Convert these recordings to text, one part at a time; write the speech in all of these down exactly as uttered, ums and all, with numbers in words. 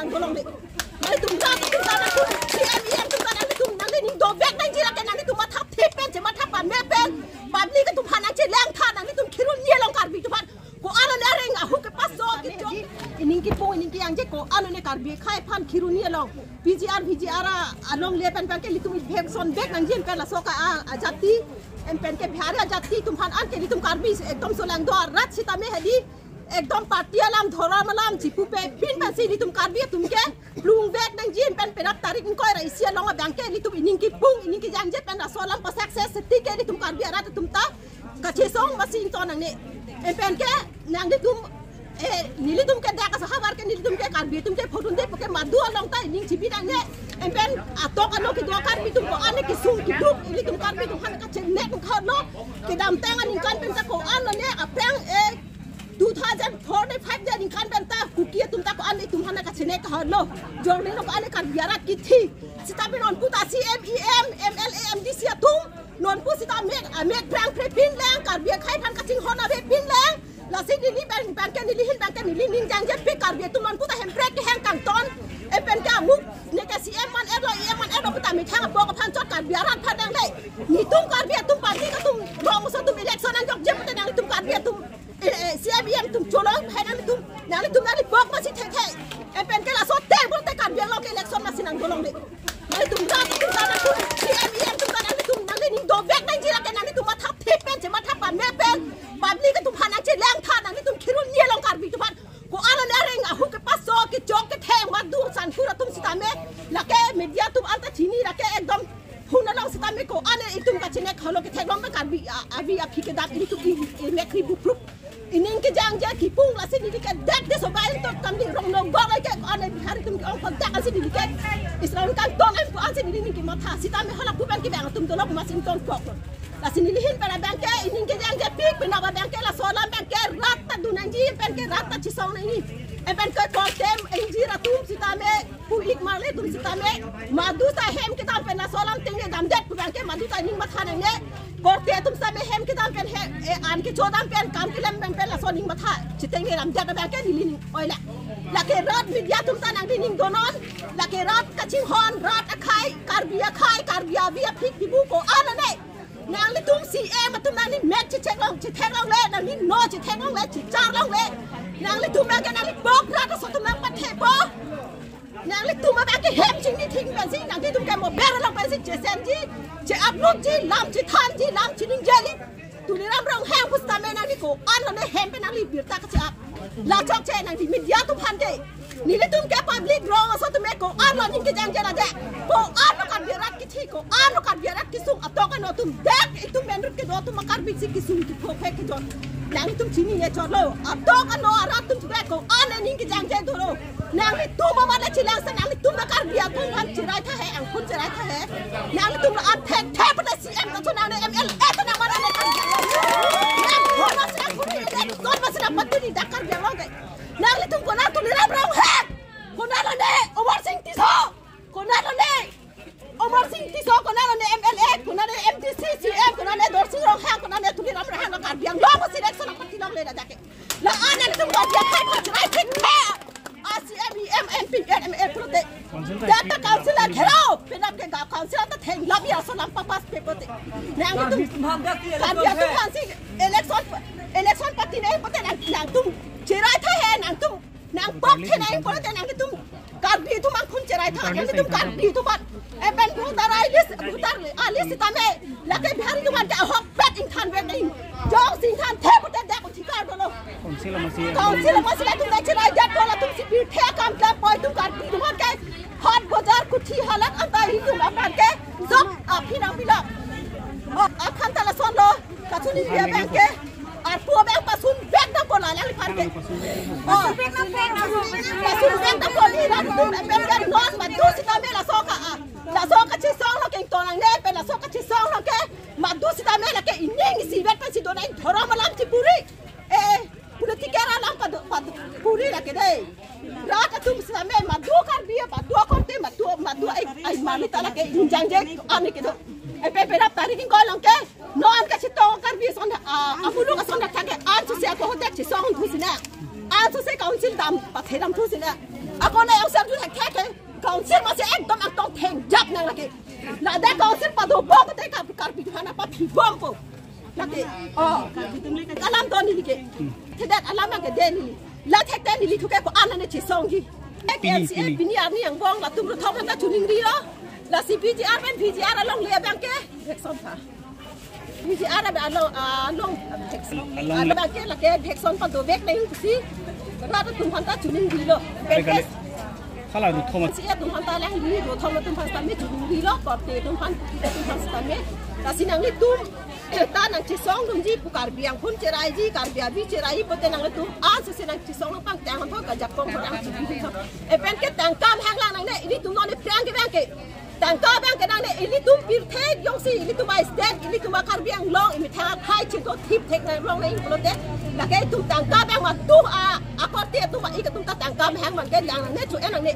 Nang tolong deh. Nanglitum rat atum ta, nanglitum C M E M atum ta, nanglitum nangli ning dovek nangji lake, nanglitum matha thip pen, chematha pame pen, public atum aphan nangchelangtha, nanglitum khirun ni along Karbi atum aphan. Ko-an lone areng ahut kepaso kejok, ining kipung, ining kejangje, ko-an lone Karbi akhei aphan khirun ni along. P G R, V G R along le pen pen ke ilitum ipheson vek nangji pen laso ka a, ajati, em pen ke Bihari ajati atum aphan anke ilitum Karbi ekdom solangdo arat sitame hedi, ekdom party alam, dhorom alam chipupe pin pensi ilitum Karbi atum ke plung vek nangji pen penap tarik ingkoi ra isi along abang ke ilitum ining kipung, ining kejangje pen laso alam pa-success seti ke ilitum Karbi arat atum ta kachesong masi ington nangne. Em pen ke nanglitum, eh, nelitum ke dak asa havar ke nelitum ke Karbi atum ke phodunde puke madu along ta ining chibi nangne. Em pen atok ano kedo Karbi atum ko-an kesung keduk ilitum Karbi atum aphan kachenek kehotlo. Kedamtang aningkan pen ta ko-an lone aphrang, eh, two thousand four de five de aningkan pen ta Kuki atum ta ko-an ilitum aphan kachenek kehotlo. Jorni lo ko-an Karbi arat kithi. Sitame non puta C M E M, M L A, M D C atum non pu sitame amek prang pre pin lang, Karbi akhei aphan kachinghon ave pin lang. Lasi neli pen, pen ke neli ahin pen ke neli ning jangjepik Karbi atum non puta Hemprek kehang kangton. Em pen ke amuk ne ke C M man erlo, E M man erlo puta methang abok aphan chot Karbi arat aphan dang le. Netum Karbi atum party atum rong so atum election anjokje pute nanglitum Karbi atum, eh, eh, C M E M atum cholo hai nanglitum, nanglitum nangli bok masi thek thek. Em pen ke laso teng pute Karbi Anglong ke election masi nang tolong deh. Nanglitum rat atum ta, nanglitum C M E M atum ta, nanglitum nangli ning dovek nangji lake, nanglitum matha thip pen, chematha pame pen, public atum aphan nangchelangtha, nanglitum khirun ni along Karbi atum aphan. Ko-an lone areng ahut kepaso kejok ketheng madu sankur atum sitame, lake media atum anta chini lake ekdom phone along sitame ko-an itum kachenek holo ketheklong pen Karbi a, avi aphi kedam ilitum i, i mekri buprup. Ining kejangje kipung lasi neli ke dak de sobai to kamdi rong nong gok lake ko-an Bihari atum ke-ong kontak asi neli ke Israel kangton em ko-an si neli ning kematha sitame hala pupen ke bang atum tolok masi ington kok. Lasi neli ahin pen abang ke ining kejangjepik pen abang ke laso alam abang ke rat ta dun nangji, pen ke rat ta chesong nangji. Em pen ke korte ingjir atum sitame pu-ik marli atum sitame madu ta hem kedam pen laso alam tengne damdet pu abang ke madu ta ning matha nangne. Korte atum sitame hem kedam pen he, eh, an kecho dam pen kam kelem pen pen laso ning matha chitengne damdet abang ke neli ning oila. Lake rat media atum ta nangli ning donon, lake rat kachinghon, rat akhei, Karbi akhei, Karbi avi aphi kibu ko-an lone. Nanglitum C M atum nangli mek chetheklong, chetheklongle, nangli no chetheklongle, checharlongle. Nanglitum abang ke nangli bok rat aso atum nangpathepo. Nanglitum abang ke hem chingni thing pensi, nanglitum ke mo ber along pensi chesenji, che-upload ji, lam chethanji, lam chiningjeli. Tuliram Ronghang pusitame nangli ko-an lone hem pen nangli birta kache-up. Lachok che nangli media atum aphan ke. Nelitum ke public rong aso atum ke ko-an lo ning kejangje la de. Ko-an lo Karbi arat kithi, ko-an lo Karbi arat kesung atok ano atum dek itum menrut kedo atum Karbi si kesung kipho phe kejon. Nanglitum chini ye chotlo. Atok ano arat atum ke ko-an lo ning kejangje dolo. Nanglitum amat le chelang sa nanglitum Karbi atum aphan cherai tha he, angkun cherai tha he. Nanglitum lo an thek thek pada C M ta chonang ne M L A ta nang mana ne kan. Nang kona sina kuri ne kon masina patuni dak Karbi Anglong ke. Nanglitum kona Tuliram Ronghang. Kona lone Amarsing Tisso. Kona lone Amarsing Tisso, kona lone M L A, kona lone M D C, C M, kona lone Dorsing Ronghang, kona lone Tuliram Ronghang, Karbi Anglong masi election aphan kelongle la jake. La an nanglitum Karbi akhei aphan cherai thek thek. A C M, E M, M P, M L A pulote. Data council a gherao, penap ke ga council ta theng labi aso lam papas pe pote. Nanglitum Karbi atum aphansi election, election party nai pote nang, nangtum cherai tha he, nangtum nangpok the nai pote nanglitum Karbi atum angkun cherai tha, nanglitum Karbi atum aphan. Em pen voter list, voter list sitame lake Bihari atum aphan ke ahokpet ingthan vek nai. Jongsi ingthan the pote dak adhikar dolo. Council amatsi. Council amatsi latum nai cherai det ko latumsi pirthe akam klempoi atum Karbi atum aphan ke. Hat bojar kuthi halat anta itum aphan ke. Jok aphi nangpilo. O, aphan ta lasonlo. Kachini dia abang ke. Arpu abang pasun vek dampo la nangli aphan ke. O. Pasun vek dampo ni latum abang ke non madu sitame laso ka, a. Laso kachesong lo ke ington nangne pen laso kachesong lo ke. Madu sitame lake ining isivet pensi do nai dhorom alam chipuri. Eh, political alam pado, pado, puri lake dei. Rat atum sitame madu Karbi, madu korte, madu, madu ai, ai mami ta lake injangje ane kedo. Em pen penap tarik ingkoi along ke. Non kachetong Karbi ason, ah, amuluk ason athak ke an suse ako hotek chesong thu sina. An suse council dam, pathe dam thu sina. Ako na yang serju Council masi ekdom angtong thengjap nang lake. Ladak council padobom te Karbi, Karbi aphan apabompo. Lake, oh, alam do neli ke. Thekthe alam nang ke de neli. La thekthe neli thu ke ko-an ne chesongji. Pini, K N C A pini. Pini arni angbong latum ruthom anta chuningrilo. Lasi P G R pen P G R alongle abang ke. Election tha. P G R along, along. Along. Along ke lake election padovek nangji pusi. Rat atum aphanta chuningrilo. Kale, kale. Hala ruthom. K N C A atum aphanta lang di ruthom atum aphan sitame chuningrilo. Korte atum aphan, atum aphan sitame. Lasi nanglitum ta nangchesongdunji pu, Karbi Anglong cherai ji, Karbi Avi cherai pote nanglitum an sese nangchesong pangtang aphan kajakong pangtang chipidun. Lapen ke tangka mehang lang nangne, ilitum non aphrang ke abang ke. Tangka abang ke nangne, ilitum pirthe jongsi, ilitum a-state, ilitum a-Karbi Anglong, imethang akhai chingko thip thek nang long nang pulote. Lake itum tangka abang ma tu a, akorte atum a-ik atum ta tangka mehang man ke lang nangne, chu-en nangne.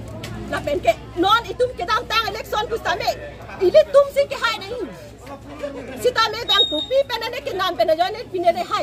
Lapen ke non itum kedamtang election pusitame ilitum si kehai nang. Sitame bang kopi pen ne kenam pen ajoine pine le hai.